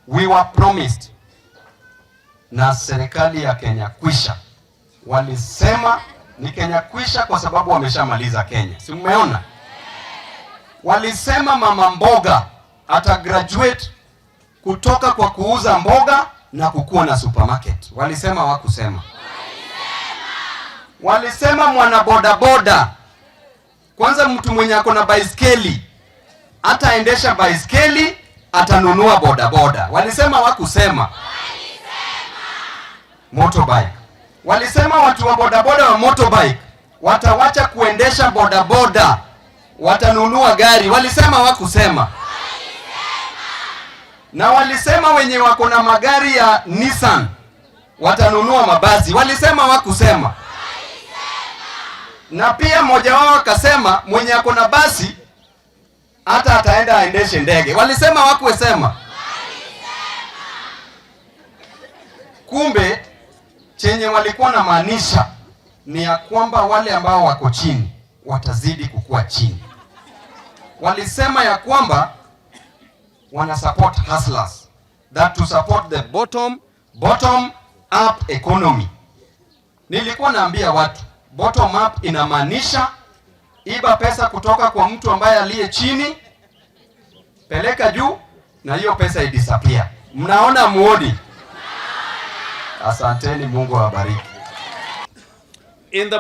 We were promised na serikali ya Kenya Kwisha, walisema ni Kenya Kwisha kwa sababu wameshamaliza Kenya, si mmeona? Walisema mama mboga ata graduate kutoka kwa kuuza mboga na kukuwa na supermarket. Walisema wakusema? Walisema mwana bodaboda, kwanza mtu mwenye ako na baiskeli ataendesha baiskeli atanunua bodaboda. Walisema wakusema? Motorbike. Walisema watu wa bodaboda wa motorbike watawacha kuendesha bodaboda, watanunua gari. Walisema wakusema? Na walisema wenye wako na magari ya Nissan watanunua mabasi. Walisema wakusema? Na pia mmoja wao akasema mwenye ako na basi hata ataenda aendeshe ndege. Walisema wakusema? Kumbe chenye walikuwa na maanisha ni ya kwamba wale ambao wako chini watazidi kukua chini. Walisema ya kwamba wana support hustlers, that to support the bottom up economy. Nilikuwa naambia watu bottom up inamaanisha iba pesa kutoka kwa mtu ambaye aliye chini, peleka juu, na hiyo pesa idisappear. Mnaona muoni? Asanteni, Mungu awabariki.